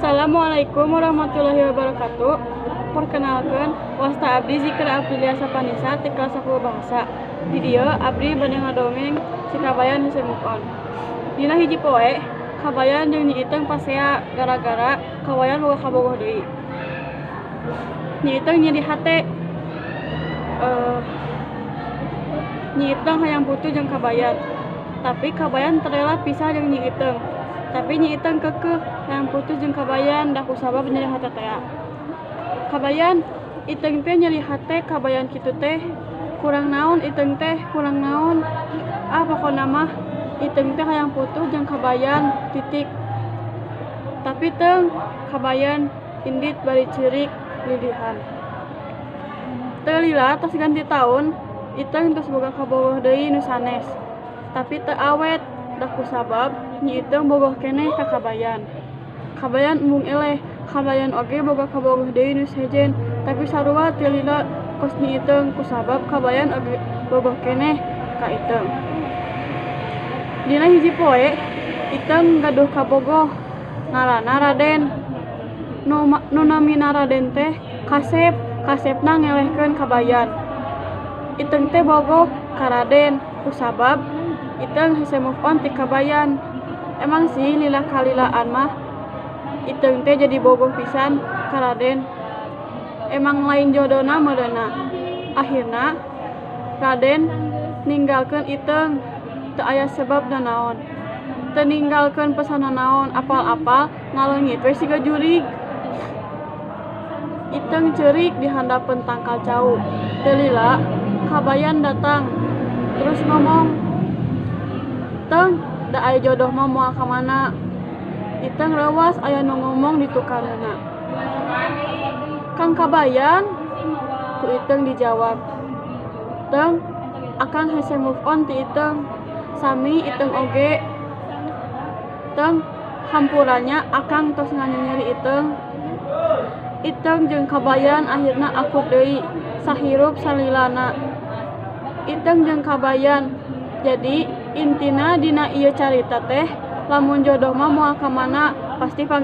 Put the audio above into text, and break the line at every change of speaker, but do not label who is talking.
Assalamualaikum warahmatullahi wabarakatuh. Perkenalkan, wasta abdi Zikra Aprilia Sapanisa ti kelas 10 bahasa. Di dieu abdi bade ngadongeng si Kabayan hese move on. Dina hiji poe, Kabayan jeung Nyi Iteung pasea gara-gara Kabayan boga kabogoh deui. Nyi Iteung nyeri hate. Nyi Iteung hayang putus jeung Kabayan. Tapi Kabayan teu rela pisah jeung Nyi Iteung. Tapi Nyi Iteung keukeuh hayang putus jeung Kabayan da kusabab nyeri hate tea. Kabayan, Iteung teh nyeri hate Kabayan kitu teh. Kurang naon Iteung teh, kurang naon. Ah, pokona mah Iteung teh hayang putus jeung Kabayan, titik. Tapi Teung, Kabayan indit bari ceurik lilihan. Teu lila tos ganti taun, Iteung tos boga kabogoh deui nu sanes. Tapi teu awet, da kusabab Nyi Iteung bogoh keneh ka Kabayan. Kabayan embung eleh, Kabayan oge boga kabogoh deui nu sejen, tapi sarua teu lila kos Nyi Iteung kusabab Kabayan oge bogoh keneh ka Iteung. Dina hiji poe, Iteung gaduh kabogoh ngaranna Raden. Nu namina Raden teh kasep, kasepna ngelehkeun Kabayan. Iteung teh bogoh ka Raden kusabab Iteung hese move on ti Kabayan. Emang sih lila kalilaan mah Iteung teh jadi bogoh pisan ka Raden. Emang lain jodona meureunna. Akhirna Raden ninggalkeun Iteung, teu aya sebab nanaon. Teu ninggalkeun pesan nanaon, apal-apal ngaleungit we siga jurig. Iteung ceurik di handapeun tangkal cau. Teu lila Kabayan datang terus ngomong, "Teung, da aya jodoh mah moal ka mana." Iteung reuwas aya nu ngomong di tukangeunna. "Kang Kabayan?" ku Iteung dijawab. "Teung, akang hese move on ti Iteung." "Sami, Iteung oge." "Teung, hampura nya akang tos nganyenyeri Iteung." Iteung jeung Kabayan akhirna akur deui, sahirup salilana. Iteung jeung Kabayan. Jadi intina dina ieu carita teh lamun jodoh mah moal ka mana, pasti panggih.